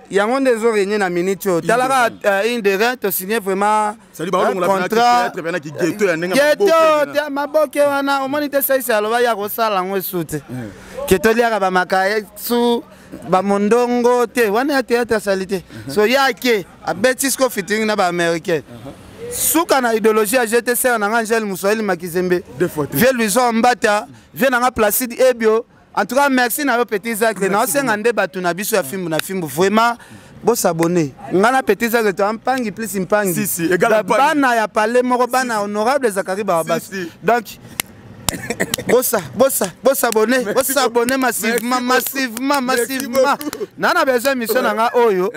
yango nde ezo régner na minute oyo. Une Talaka, de rein. une de rein, to signé vraiment C'est-à-dire, ba un olongola mpena ki contrat. théâtre, mpena ki ghetto ya ndenge Ghetto, maboke, te, maboke wana, omoni te saisi aloba ya kosala yango esu te. Ke toliaka ba makaya su, ba mondongo te, wana ya théâtre asali te. So ya ke, abeti siko featuring na ba américain. Suka na idéologie ya GTCR na nga Angèle Moussoeli Makizembe. Deux fois deux. Vieux Louison Mbata, vieux na nga Placide Ebio. En tout cas, merci na yo petit Zach. Na osenga nde bato na biso ya fimbu na fimbu. Vraiment, bo s'abonner. Nga na petit Zach to mpangi plus mpangi. Si, si, égal Ba mpangi. bana ya palais moko bana honorable Zakari Barabas. Si, si. Donc bosa, bosa, bosa abonner, Merci bosa abonner beaucoup. massivement, Merci beaucoup. massivement, Merci massivement. beaucoup. Na na besoin mission na nga oyo.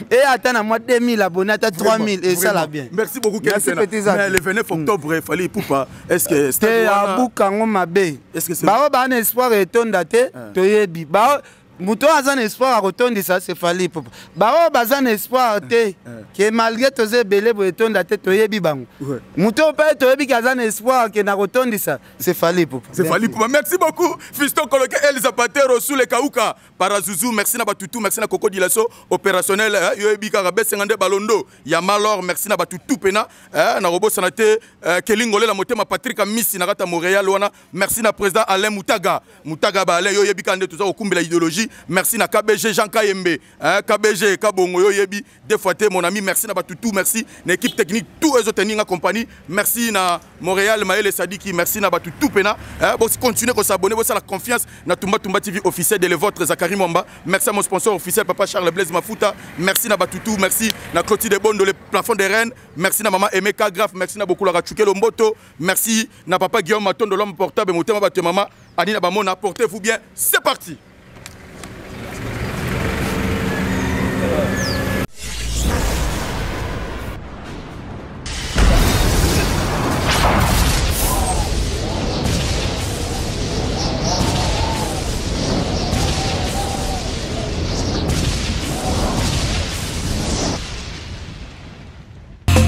Et attends na moi 2000 abonnés, attends 3000 et ça la bien. Merci beaucoup Ken Merci Mpiana. petit Zach. Mais le 29 octobre, il fallait Ipupa. Est-ce que Te abuka ngo mabe. Est-ce que c'est Bao ba na espoir etonda te, toyebi. Bao moto aza na espoir akotondisa, c'est Fally Ipupa. Bao baza na espoir te, ke malgré toza ebele boye etonda te, toyebi bango. Ouais. Moto mpe toyebi ke aza na espoir ke na kotondisa, c'est Fally Ipupa. C'est Fally Ipupa. Merci beaucoup Fiston Koloke El Zapatero sous les Kauka Parazuzu. Merci na Batutu, merci na Coco Dilaso opérationnel, hein, yo yebi kaka besengande balondo ya Malor, merci na Batutu pena, hein, na robot sanate, Kelingole la motema Patrick Amisi na kata Montréal wana. Merci na président Alain Moutaga. Moutaga ba Alain yo yebi kande toza kokumbela idéologie. Merci na KBG Jean Kayembe, hein, KBG Kabongo yo yebi deux fois te mon ami. Merci na Batutu, merci na équipe technique tout ezo tenir en compagnie. Merci na Montréal Maël Sadiki, merci na Batutu pena, hein, bon, continuez ko s'abonner, bo la confiance na Tumba Tumba TV officiel de le vôtre Zakari Mwamba. Merci à mon sponsor officiel papa Charles Blaise Mafuta. Merci na Batutu, merci na Clotilde Bondo le plafond des reines. Merci na maman Emeka Graf, merci na beaucoup la Rachuke Lomboto. Merci na papa Guillaume Matondo l'homme portable motema batu maman Anina Bamona, portez-vous bien. C'est parti.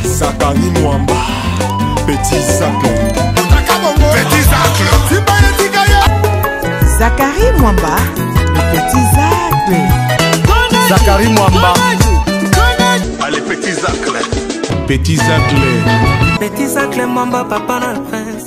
Zakari Mwamba, Petit Zacle. Petit Zacle. Zakari Mwamba, le Petit Zacle. Zakari Mwamba. Allez, petit Zacle. Petit Zacle. Petit Zacle Mwamba, papa na prince.